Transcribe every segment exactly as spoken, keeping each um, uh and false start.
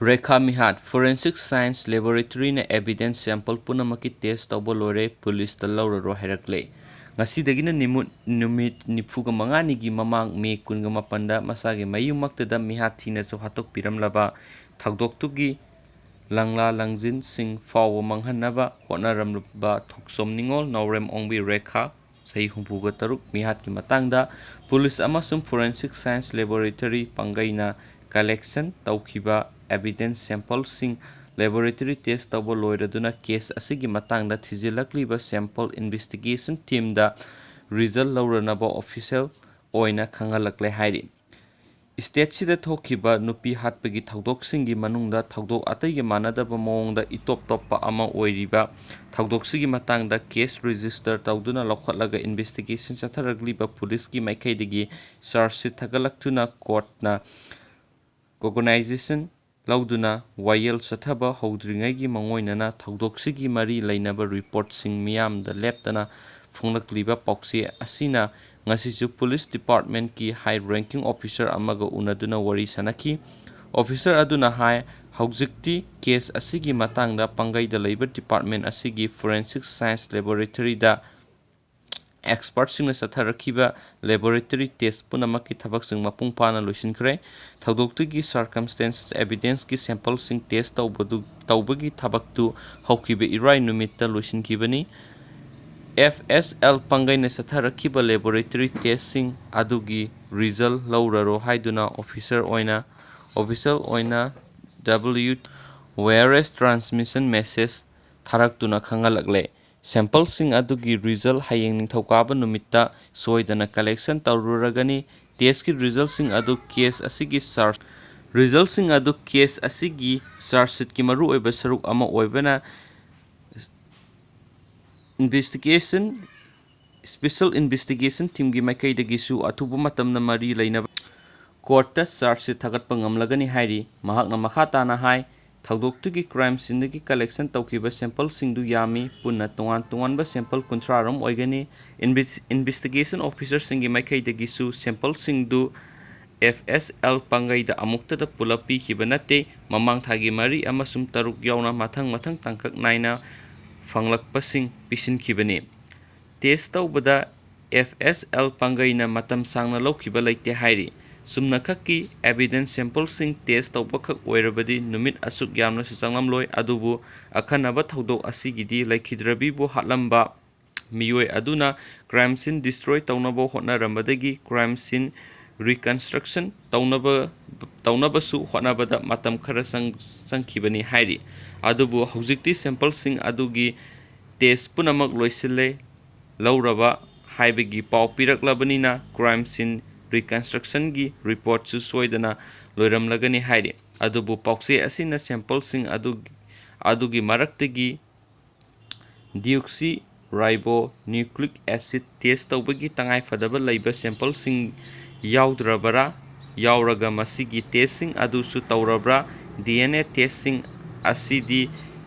Rekha ꯃꯤꯍꯥꯠ꯫ Forensic Science Laboratory-ꯅ evidence sample ꯄꯨꯝꯅꯃꯛꯀꯤ test ꯇꯧꯕ ꯂꯣꯏꯔꯦ, ꯄꯨꯂꯤꯁꯇ ꯂꯧꯔꯔꯣꯏ ꯍꯥꯏꯔꯛꯂꯦ꯫ ꯉꯁꯤꯗꯒꯤꯅ ꯅꯤꯃꯨꯠ-, ꯅꯨꯃꯤꯠ ꯅꯤꯐꯨꯒ ꯃꯉꯥꯅꯤꯒꯤ ꯃꯃꯥꯡ, ꯃꯦ ꯀꯨꯟꯒ ꯃꯥꯄꯟꯗ ꯃꯁꯥꯒꯤ ꯃꯌꯨꯝꯃꯛꯇꯗ ꯃꯤꯍꯥꯠ ꯊꯤꯅꯁꯨ ꯍꯥꯠꯇꯣꯛꯄꯤꯔꯝꯂꯕ ꯊꯧꯗꯣꯛꯇꯨꯒꯤ ꯂꯪꯂꯥ ꯂꯪꯖꯤꯟꯁꯤꯡ ꯐꯥꯎꯕ ꯃꯥꯡꯍꯟꯅꯕ ꯍꯣꯠꯅꯔꯝꯂꯕ ꯊꯣꯛꯆꯣꯝ ꯅꯤꯉꯣꯜ ꯅꯥꯎꯔꯦꯝ ꯑꯣꯡꯕꯤ ꯔꯦꯈꯥ, ꯆꯍꯤ ꯍꯨꯝꯐꯨꯒ ꯇꯔꯨꯛ, ꯃꯤꯍꯥꯠꯀꯤ ꯃꯇꯥꯡꯗ ꯄꯨꯂꯤꯁ ꯑꯃꯁꯨꯡ Forensic Science Laboratory ꯄꯥꯡꯒꯩꯅ collection ꯇꯧꯈꯤꯕ evidence sample-ꯁꯤꯡ laboratory test ꯇꯧꯕ ꯂꯣꯏꯔꯗꯨꯅ case ꯑꯁꯤꯒꯤ ꯃꯇꯥꯡꯗ ꯊꯤꯖꯤꯜꯂꯛꯂꯤꯕ sample investigation team-ꯗ result ꯂꯧꯔꯅꯕ official ꯑꯣꯏꯅ ꯈꯪꯍꯜꯂꯛꯂꯦ ꯍꯥꯏꯔꯤ꯫ State-ꯁꯤꯗ ꯊꯣꯛꯈꯤꯕ ꯅꯨꯄꯤ ꯍꯥꯠꯄꯒꯤ ꯊꯧꯗꯣꯛꯁꯤꯡꯒꯤ ꯃꯅꯨꯡꯗ ꯊꯧꯗꯣꯛ ꯑꯇꯩꯒ ꯃꯥꯟꯅꯗꯕ ꯃꯑꯣꯡꯗ ꯏꯇꯣꯞ ꯇꯣꯞꯄ ꯑꯃ ꯑꯣꯏꯔꯤꯕ ꯊꯧꯗꯣꯛꯁꯤꯒꯤ ꯃꯇꯥꯡꯗ case register ꯇꯧꯗꯨꯅ ꯂꯧꯈꯠꯂꯒ investigation ꯆꯠꯊꯔꯛꯂꯤꯕ ꯄꯨꯂꯤꯁꯀꯤ ꯃꯥꯏꯀꯩꯗꯒꯤ charge sheet ꯊꯥꯒꯠꯂꯛꯇꯨꯅ court-ꯅ cognization ꯂꯧꯗꯨꯅ ꯋꯥꯌꯦꯜ ꯆꯠꯊꯕ ꯍꯧꯗ꯭ꯔꯤꯉꯩꯒꯤ ꯃꯉꯣꯏꯅꯅ ꯊꯧꯗꯣꯛꯁꯤꯒꯤ ꯃꯔꯤ ꯂꯩꯅꯕ report-ꯁꯤꯡ ꯃꯤꯌꯥꯝꯗ ꯂꯦꯞꯇꯅ ꯐꯣꯡꯂꯛꯂꯤꯕ ꯄꯥꯎꯆꯦ ꯑꯁꯤꯅ ꯉꯁꯤꯁꯨ police department-ꯀꯤ high ranking officer ꯑꯃꯒ ꯎꯅꯗꯨꯅ ꯋꯥꯔꯤ ꯁꯥꯅꯈꯤ꯫ Officer ꯑꯗꯨꯅ ꯍꯥꯏ, ꯍꯧꯖꯤꯛꯇꯤ case ꯑꯁꯤꯒꯤ ꯃꯇꯥꯡꯗ ꯄꯥꯡꯒꯩꯗ ꯂꯩꯕ department ꯑꯁꯤꯒꯤ Forensic Science Laboratory-ꯗ expert-ꯁꯤꯡꯅ ꯆꯠꯊꯔꯛꯈꯤꯕ laboratory test ꯄꯨꯝꯅꯃꯛꯀꯤ ꯊꯕꯛꯁꯤꯡ ꯃꯄꯨꯡ ꯐꯥꯅ ꯂꯣꯏꯁꯤꯟꯈ꯭ꯔꯦ꯫ ꯊꯧꯗꯣꯛꯇꯨꯒꯤ circumstances evidence-ꯀꯤ sample-ꯁꯤꯡ test ꯇꯧꯕꯗꯨ, ꯇꯧꯕꯒꯤ ꯊꯕꯛꯇꯨ ꯍꯧꯈꯤꯕ ꯏꯔꯥꯏ ꯅꯨꯃꯤꯠꯇ ꯂꯣꯏꯁꯤꯟꯈꯤꯕꯅꯤ꯫ F S L ꯄꯥꯡꯒꯩꯅ ꯆꯠꯊꯔꯛꯈꯤꯕ laboratory test-ꯁꯤꯡ ꯑꯗꯨꯒꯤ result ꯂꯧꯔꯔꯣ ꯍꯥꯏꯗꯨꯅ officer ꯑꯣꯏꯅ, official ꯑꯣꯏꯅ W wireless transmission message ꯊꯥꯔꯛꯇꯨꯅ ꯈꯪꯍꯜꯂꯛꯂꯦ꯫ Sample-ꯁꯤꯡ ꯑꯗꯨꯒꯤ result ꯍꯌꯦꯡ ꯅꯤꯡꯊꯧꯀꯥꯕ ꯅꯨꯃꯤꯠꯇ ꯁꯣꯏꯗꯅ collection ꯇꯧꯔꯨꯔꯒꯅꯤ꯫ Test-ꯀꯤ result-ꯁꯤꯡ ꯑꯗꯨ case ꯑꯁꯤꯒꯤ charge, result-ꯁꯤꯡ ꯑꯗꯨ case ꯑꯁꯤꯒꯤ charge sheet-ꯀꯤ ꯃꯔꯨꯑꯣꯏꯕ ꯁꯔꯨꯛ ꯑꯃ ꯑꯣꯏꯕꯅ, investigation, special investigation team-ꯒꯤ ꯃꯥꯏꯀꯩꯗꯒꯤꯁꯨ ꯑꯊꯨꯕ ꯃꯇꯝꯗ ꯃꯔꯤ ꯂꯩꯅꯕ court-ꯇ charge sheet ꯊꯥꯒꯠꯄ ꯉꯝꯂꯒꯅꯤ ꯍꯥꯏꯔꯤ꯫ ꯃꯍꯥꯛꯅ ꯃꯈꯥ ꯇꯥꯅ ꯍꯥꯏ, ꯊꯧꯗꯣꯛꯇꯨꯒꯤ crime scene-ꯗꯒꯤ collection ꯇꯧꯈꯤꯕ sample-ꯁꯤꯡꯗꯨ ꯌꯥꯝꯃꯤ, ꯄꯨꯟꯅ ꯇꯣꯉꯥꯟ ꯇꯣꯉꯥꯟꯕ sample ꯀꯨꯟꯊ꯭ꯔꯥ ꯔꯣꯝ ꯑꯣꯏꯒꯅꯤ꯫ Inves-, investigation officer-ꯁꯤꯡꯒꯤ ꯃꯥꯏꯀꯩꯗꯒꯤꯁꯨ sample-ꯁꯤꯡꯗꯨ ꯑꯦꯐ ꯑꯦꯁ ꯑꯦꯜ ꯄꯥꯡꯒꯩꯗ ꯑꯃꯨꯛꯇꯗ ꯄꯨꯂꯞ ꯄꯤꯈꯤꯕ ꯅꯠꯇꯦ꯫ ꯃꯃꯥꯡ ꯊꯥꯒꯤ ꯃꯔꯤ ꯑꯃꯁꯨꯡ ꯇꯔꯨꯛ ꯌꯥꯎꯅ ꯃꯊꯪ ꯃꯊꯪ ꯇꯥꯡꯀꯛ ꯅꯥꯏꯅ ꯐꯪꯂꯛꯄꯁꯤꯡ ꯄꯤꯁꯤꯟꯈꯤꯕꯅꯤ꯫ ꯇꯦꯁ ꯇꯧꯕꯗ ꯑꯦꯐ ꯑꯦꯁ ꯑꯦꯜ ꯄꯥꯡꯒꯩꯅ ꯃꯇꯝ ꯁꯥꯡꯅ ꯂꯧꯈꯤꯕ ꯂꯩꯇꯦ ꯍꯥꯏꯔꯤ꯫ ꯆꯨꯝꯅꯈꯛꯀꯤ evidence sampleꯁꯤꯡ ꯇꯦꯁ ꯇꯧꯕꯈꯛ ꯑꯣꯏꯔꯕꯗꯤ ꯅꯨꯃꯤꯠ ꯑꯁꯨꯛ ꯌꯥꯝꯅꯁꯨ ꯆꯪꯂꯝꯂꯣꯏ꯫ ꯑꯗꯨꯕꯨ ꯑꯈꯟꯅꯕ ꯊꯧꯗꯣꯛ ꯑꯁꯤꯒꯤꯗꯤ ꯂꯩꯈꯤꯗ꯭ꯔꯕꯤꯕꯨ ꯍꯥꯠꯂꯝꯕ ꯃꯤꯑꯣꯏ ꯑꯗꯨꯅ crime scene destroy ꯇꯧꯅꯕ ꯍꯣꯠꯅꯔꯝꯕꯗꯒꯤ crime scene reconstruction ꯇꯧꯅꯕ, ꯇꯧꯅꯕꯁꯨ ꯍꯣꯠꯅꯕꯗ ꯃꯇꯝ ꯈꯔ ꯆꯪ-, ꯆꯪꯈꯤꯕꯅꯤ ꯍꯥꯏꯔꯤ꯫ ꯑꯗꯨꯕꯨ ꯍꯧꯖꯤꯛꯇꯤ sampleꯁꯤꯡ ꯑꯗꯨꯒꯤ ꯇꯦꯁ ꯄꯨꯝꯅꯃꯛ ꯂꯣꯏꯁꯤꯜꯂꯦ꯫ ꯂꯧꯔꯕ ꯍꯥꯏꯕꯒꯤ ꯄꯥꯎ ꯄꯤꯔꯛꯂꯕꯅꯤꯅ crime scene reconstructionꯒꯤ reportꯁꯨ ꯁꯣꯏꯗꯅ ꯂꯣꯏꯔꯝꯂꯒꯅꯤ ꯍꯥꯏꯔꯤ꯫ ꯑꯗꯨꯕꯨ ꯄꯥꯎꯆꯦ ꯑꯁꯤꯅ sampleꯁꯤꯡ ꯑꯗꯨ, ꯑꯗꯨꯒꯤ ꯃꯔꯛꯇꯒꯤ deoxyribonucleic acid test ꯇꯧꯕꯒꯤ ꯇꯉꯥꯏꯐꯗꯕ ꯂꯩꯕ sampleꯁꯤꯡ ꯌꯥꯎꯗ꯭ꯔꯕꯔꯥ? ꯌꯥꯎꯔꯒ ꯃꯁꯤꯒꯤ testꯁꯤꯡ ꯑꯗꯨꯁꯨ ꯇꯧꯔꯕ꯭ꯔꯥ? ꯗꯤ ꯑꯦꯟ ꯑꯦ testꯁꯤꯡ ꯑꯁꯤꯗꯤ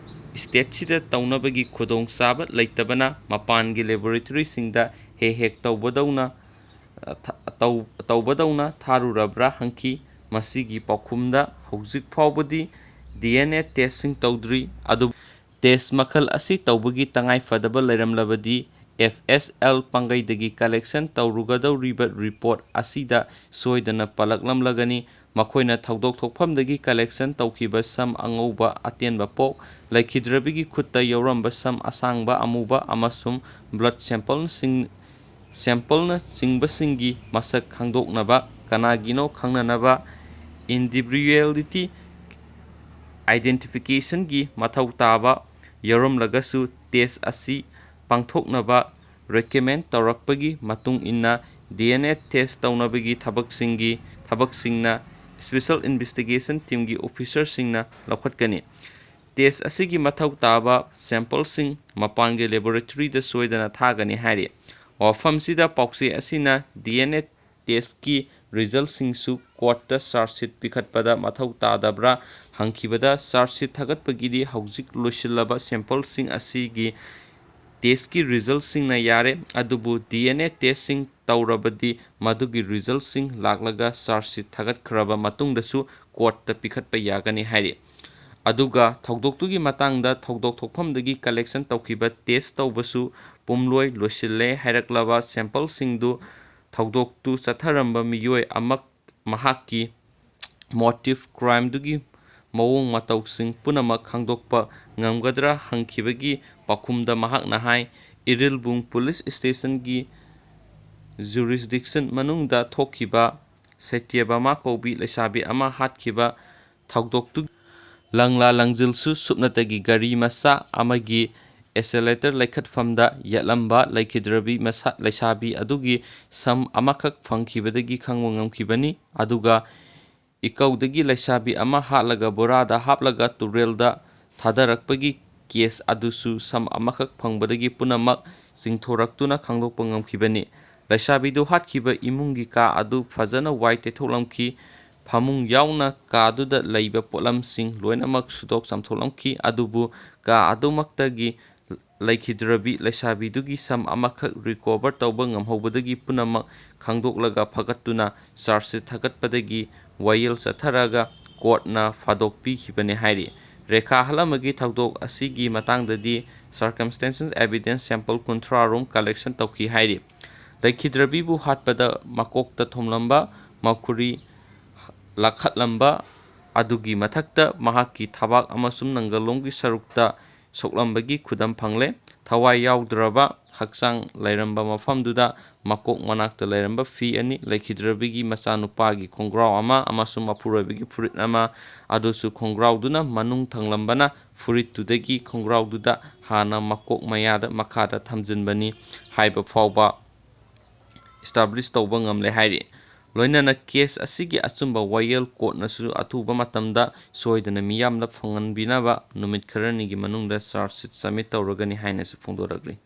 stateꯁꯤꯗ ꯇꯧꯅꯕꯒꯤ ꯈꯨꯗꯣꯡꯆꯥꯕ ꯂꯩꯇꯕꯅ ꯃꯄꯥꯟꯒꯤ laboratoryꯁꯤꯡꯗ ꯍꯦꯛ ꯍꯦꯛ ꯇꯧꯕꯗꯧꯅ, ꯑ, ꯊ-, ꯇꯧ-, ꯇꯧꯕꯗꯧꯅ ꯊꯥꯔꯨꯔꯕ꯭ꯔꯥ ꯍꯪꯈꯤ꯫ ꯃꯁꯤꯒꯤ ꯄꯥꯎꯈꯨꯝꯗ ꯍꯧꯖꯤꯛ ꯐꯥꯎꯕꯗꯤ ꯗꯤ ꯑꯦꯟ ꯑꯦ testꯁꯤꯡ ꯇꯧꯗ꯭ꯔꯤ꯫ ꯑꯗꯨꯕꯨ test ꯃꯈꯜ ꯑꯁꯤ ꯇꯧꯕꯒꯤ ꯇꯉꯥꯏꯐꯗꯕ ꯂꯩꯔꯝꯂꯕꯗꯤ ꯑꯦꯐ ꯑꯦꯁ ꯑꯦꯜ ꯄꯥꯡꯒꯩꯗꯒꯤ collection ꯇꯧꯔꯨꯒꯗꯧꯔꯤꯕ report ꯑꯁꯤꯗ ꯁꯣꯏꯗꯅ ꯄꯜꯂꯛꯂꯝꯂꯒꯅꯤ꯫ ꯃꯈꯣꯏꯅ ꯊꯧꯗꯣꯛ ꯊꯣꯛꯐꯝꯗꯒꯤ collection ꯇꯧꯈꯤꯕ ꯁꯝ ꯑꯉꯧꯕ ꯑꯇꯦꯟꯕ ꯄꯣꯛ, ꯂꯩꯈꯤꯗ꯭ꯔꯕꯤꯒꯤ ꯈꯨꯠꯇ ꯌꯥꯎꯔꯝꯕ ꯁꯝ ꯑꯁꯥꯡꯕ ꯑꯃꯨꯕ ꯑꯃꯁꯨꯡ blood sampleꯁꯤꯡ, sampleꯅꯆꯤꯡꯕꯁꯤꯡꯒꯤ ꯃꯁꯛ ꯈꯪꯗꯣꯛꯅꯕ, ꯀꯅꯥꯒꯤꯅꯣ ꯈꯪꯅꯅꯕ, individuality identificationꯒꯤ ꯃꯊꯧ ꯇꯥꯕ ꯌꯥꯎꯔꯝꯂꯒꯁꯨ test ꯑꯁꯤ ꯄꯥꯡꯊꯣꯛꯅꯕ recommend ꯇꯧꯔꯛꯄꯒꯤ ꯃꯇꯨꯡ ꯏꯟꯅ ꯗꯤ ꯑꯦꯟ ꯑꯦ test ꯇꯧꯅꯕꯒꯤ ꯊꯕꯛꯁꯤꯡꯒꯤ, ꯊꯕꯛꯁꯤꯡꯅ special investigation teamꯒꯤ officerꯁꯤꯡꯅ ꯂꯧꯈꯠꯀꯅꯤ꯫ Test ꯑꯁꯤꯒꯤ ꯃꯊꯧ ꯇꯥꯕ sampleꯁꯤꯡ ꯃꯄꯥꯟꯒꯤ laboratoryꯗ ꯁꯣꯏꯗꯅ ꯊꯥꯒꯅꯤ ꯍꯥꯏꯔꯤ꯫ ꯋꯥꯐꯝꯁꯤꯗ ꯄꯥꯎꯆꯦ ꯑꯁꯤꯅ ꯗꯤ ꯑꯦꯟ ꯑꯦ testꯀꯤ resultꯁꯤꯡꯁꯨ courtꯇ charge sheet ꯄꯤꯈꯠꯄꯗ ꯃꯊꯧ ꯇꯥꯗꯕ꯭ꯔꯥ ꯍꯪꯈꯤꯕꯗ, charge sheet ꯊꯥꯒꯠꯄꯒꯤꯗꯤ ꯍꯧꯖꯤꯛ ꯂꯣꯏꯁꯤꯜꯂꯕ sampleꯁꯤꯡ ꯑꯁꯤꯒꯤ testꯀꯤ resultꯁꯤꯡꯅ ꯌꯥꯔꯦ, ꯑꯗꯨꯕꯨ ꯗꯤ ꯑꯦꯟ ꯑꯦ testꯁꯤꯡ ꯇꯧꯔꯕꯗꯤ ꯃꯗꯨꯒꯤ resultꯁꯤꯡ ꯂꯥꯛꯂꯒ charge sheet ꯊꯥꯒꯠꯈ꯭ꯔꯕ ꯃꯇꯨꯡꯗꯁꯨ courtꯇ ꯄꯤꯈꯠꯄ ꯌꯥꯒꯅꯤ ꯍꯥꯏꯔꯤ꯫ ꯑꯗꯨꯒ ꯊꯧꯗꯣꯛꯇꯨꯒꯤ ꯃꯇꯥꯡꯗ ꯊꯧꯗꯣꯛ ꯊꯣꯛꯐꯝꯗꯒꯤ collection ꯇꯧꯈꯤꯕ test ꯇꯧꯕꯁꯨ ꯄꯨꯝꯂꯣꯏ ꯂꯣꯏꯁꯤꯜꯂꯦ ꯍꯥꯏꯔꯛꯂꯕ sampleꯁꯤꯡꯗꯨ ꯊꯧꯗꯣꯛꯇꯨ ꯆꯠꯊꯔꯝꯕ ꯃꯤꯑꯣꯏ ꯑꯃ ꯃꯍꯥꯛꯀꯤ motive, crimeꯗꯨꯒꯤ ꯃꯑꯣꯡ ꯃꯇꯧꯁꯤꯡ ꯄꯨꯝꯅꯃꯛ ꯈꯪꯗꯣꯛꯄ ꯉꯝꯒꯗ꯭ꯔꯥ ꯍꯪꯈꯤꯕꯒꯤ ꯄꯥꯎꯈꯨꯝꯗ ꯃꯍꯥꯛꯅ ꯍꯥꯏ, ꯏꯔꯤꯜꯕꯨꯡ police stationꯒꯤ jurisdiction ꯃꯅꯨꯡꯗ ꯊꯣꯛꯈꯤꯕ ꯁꯇ꯭ꯌꯚꯥꯃꯥ ꯀꯧꯕꯤ ꯂꯩꯁꯥꯕꯤ ꯑꯃ ꯍꯥꯠꯈꯤꯕ ꯊꯧꯗꯣꯛꯇꯨ ꯂꯪꯂꯥ ꯂꯪꯖꯤꯜꯁꯨ ꯁꯨꯞꯅꯇꯒꯤ ꯒꯥꯔꯤ ꯃꯆꯥ ꯑꯃꯒꯤ accelerator ꯂꯩꯈꯠꯐꯝꯗ ꯌꯦꯠꯂꯝꯕ ꯂꯩꯈꯤꯗ꯭ꯔꯕꯤ ꯃꯁꯥ-, ꯂꯩꯁꯥꯕꯤ ꯑꯗꯨꯒꯤ ꯁꯝ ꯑꯃꯈꯛ ꯐꯪꯈꯤꯕꯗꯒꯤ ꯈꯪꯕ ꯉꯝꯈꯤꯕꯅꯤ꯫ ꯑꯗꯨꯒ ꯏꯀꯧꯗꯒꯤ ꯂꯩꯁꯥꯕꯤ ꯑꯃ ꯍꯥꯠꯂꯒ ꯕꯣꯔꯥꯗ ꯍꯥꯞꯂꯒ ꯇꯨꯔꯦꯜꯗ ꯊꯥꯗꯔꯛꯄꯒꯤ case ꯑꯗꯨꯁꯨ ꯁꯝ ꯑꯃꯈꯛ ꯐꯪꯕꯗꯒꯤ ꯄꯨꯝꯅꯃꯛ ꯆꯤꯡꯊꯣꯔꯛꯇꯨꯅ ꯈꯪꯗꯣꯛꯄ ꯉꯝꯈꯤꯕꯅꯤ꯫ ꯂꯩꯁꯥꯕꯤꯗꯨ ꯍꯥꯠꯈꯤꯕ ꯏꯃꯨꯡꯒꯤ ꯀꯥ ꯑꯗꯨ ꯐꯖꯅ ꯋꯥꯏ ꯇꯩꯊꯣꯛꯂꯝꯈꯤ꯫ ꯐꯃꯨꯡ ꯌꯥꯎꯅ ꯀꯥꯗꯨꯗ ꯂꯩꯕ ꯄꯣꯠꯂꯝꯁꯤꯡ ꯂꯣꯏꯅꯃꯛ ꯁꯨꯗꯣꯛ ꯆꯥꯝꯊꯣꯛꯂꯝꯈꯤ, ꯑꯗꯨꯕꯨ ꯀꯥ ꯑꯗꯨꯃꯛꯇꯒꯤ ꯂꯩꯈꯤꯗ꯭ꯔꯕꯤ ꯂꯩꯁꯥꯕꯤꯗꯨꯒꯤ ꯁꯝ ꯑꯃꯈꯛ recover ꯇꯧꯕ ꯉꯝꯍꯧꯕꯗꯒꯤ ꯄꯨꯝꯅꯃꯛ ꯈꯪꯗꯣꯛꯂꯒ ꯐꯒꯠꯇꯨꯅ charge sheet ꯊꯥꯒꯠꯄꯗꯒꯤ ꯋꯥꯌꯦꯜ ꯆꯠꯊꯔꯒ courtꯅ ꯐꯥꯗꯣꯛꯄꯤꯈꯤꯕꯅꯤ ꯍꯥꯏꯔꯤ꯫ ꯔꯦꯈꯥ ꯍꯠꯂꯝꯕꯒꯤ ꯊꯧꯗꯣꯛ ꯑꯁꯤꯒꯤ ꯃꯇꯥꯡꯗꯗꯤ circumstantial evidence sample ꯀꯨꯟꯊ꯭ꯔꯥ ꯔꯣꯝ collection ꯇꯧꯈꯤ ꯍꯥꯏꯔꯤ꯫ ꯂꯩꯈꯤꯗ꯭ꯔꯕꯤꯕꯨ ꯍꯥꯠꯄꯗ ꯃꯀꯣꯛꯇ ꯊꯣꯝꯂꯝꯕ ꯃꯈꯨꯔꯤ ꯂꯥꯈꯠꯂꯝꯕ ꯑꯗꯨꯒꯤ ꯃꯊꯛꯇ ꯃꯍꯥꯛꯀꯤ ꯊꯕꯥꯛ ꯑꯃꯁꯨꯡ ꯅꯪꯒꯜꯂꯣꯝꯒꯤ ꯁꯔꯨꯛꯇ ꯁꯣꯛꯂꯝꯕꯒꯤ ꯈꯨꯗꯝ ꯐꯪꯂꯦ꯫ ꯊꯋꯥꯏ ꯌꯥꯎꯗ꯭ꯔꯕ ꯍꯛꯆꯥꯡ ꯂꯩꯔꯝꯕ ꯃꯐꯝꯗꯨꯗ ꯃꯀꯣꯛ ꯃꯅꯥꯛꯇ ꯂꯩꯔꯝꯕ ꯐꯤ ꯑꯅꯤ, ꯂꯩꯈꯤꯗ꯭ꯔꯕꯤꯒꯤ ꯃꯆꯥꯅꯨꯄꯥꯒꯤ ꯈꯣꯡꯒ꯭ꯔꯥꯎ ꯑꯃ ꯑꯃꯁꯨꯡ ꯃꯄꯨꯔꯣꯏꯕꯒꯤ ꯐꯨꯔꯤꯠ ꯑꯃ, ꯑꯗꯨꯁꯨ ꯈꯣꯡꯒ꯭ꯔꯥꯎꯗꯨꯅ ꯃꯅꯨꯡ ꯊꯪꯂꯝꯕꯅ ꯐꯨꯔꯤꯠꯇꯨꯗꯒꯤ ꯈꯣꯡꯒ꯭ꯔꯥꯎꯗꯨꯗ ꯍꯥꯟꯅ ꯃꯀꯣꯛ ꯃꯌꯥꯗ ꯃꯈꯥꯗ ꯊꯝꯖꯤꯟꯕꯅꯤ ꯍꯥꯏꯕ ꯐꯥꯎꯕ establish ꯇꯧꯕ ꯉꯝꯂꯦ ꯍꯥꯏꯔꯤ꯫ ꯂꯣꯏꯅꯅ case ꯑꯁꯤꯒꯤ ꯑꯆꯨꯝꯕ ꯋꯥꯌꯦꯜ courtꯅꯁꯨ ꯑꯊꯨꯕ ꯃꯇꯝꯗ ꯁꯣꯏꯗꯅ ꯃꯤꯌꯥꯝꯗ ꯐꯪꯍꯟꯕꯤꯅꯕ ꯅꯨꯃꯤꯠ ꯈꯔꯅꯤꯒꯤ ꯃꯅꯨꯡꯗ charge sheet submit ꯇꯧꯔꯒꯅꯤ ꯍꯥꯏꯅꯁꯨ ꯐꯣꯡꯗꯣꯔꯛꯂꯤ꯫